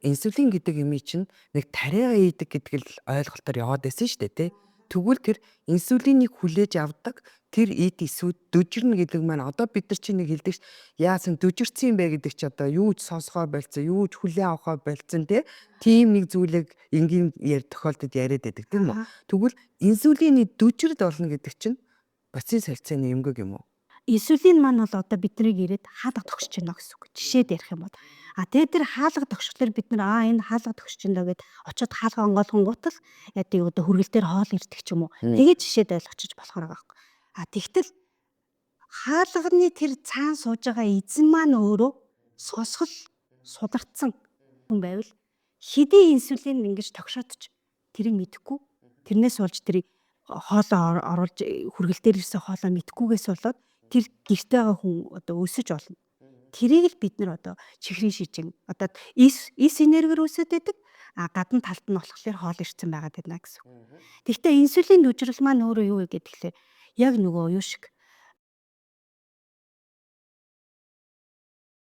Инсулин гэдэг юм чинь нэг тариагаа ийдэг гэдэг л ойлголтоор яваад байсан шүү дээ, тий. Тэгвэл тэр инсулинийг хүлээж авдаг тэр эд эсүүд дүжирнэ гэдэг маань одоо бид нар чинь нэг хэлдэг ш, яасан дүжирсэн юм бэ гэдэг чи одоо юу ч сонсгоо болцсон, юу ч хүлээн авахаа болцсон, тий. Тийм нэг зүйлийг энгийн тохиолдолд яриад байдаг, тийм үү? Тэгвэл инсулины дүжирд болно гэдэг чинь бодисын солилцооны эмгэг юм уу? Инсулин маань бол одоо биднийг ирээд хаалга тогшиж байна гэсэн үг. Жишээд ярих юм бол. А тэгээд тэр хаалга тогшихлоор бид нар энэ хаалга тогшиж байна гэд очиод хаалга онгойлгонгуут л яадаг, одоо хүргэл дээр хоол ирдэг ч юм уу. Тэгээд жишээд ойлгочих болохоор байгаа байхгүй. А тэгтэл хаалганы тэр цаан сууж байгаа эзэн маань өөрөө сонсгол сударцсан хүн байвал хэдий инсулин ингэж тогшоод ч тэрийг мэдэхгүй, тэрнээс болж тэрийг хоолоо оруулж хүргэл дээр ирсэн хоолоо мэдэхгүйгээс болоод тэр гэрте байгаа хүн одоо өсөж олно. Тэрийг л бид нар одоо чихрийн шижин, одоо эс энергиэр өсөд байдаг, а гадна талд нь болохоор хоол ирсэн байгаад байна гэсэн үг. Гэхдээ инсулин дүжрэл маань өөрөө юу вэ гэхээр яг нөгөө юу шиг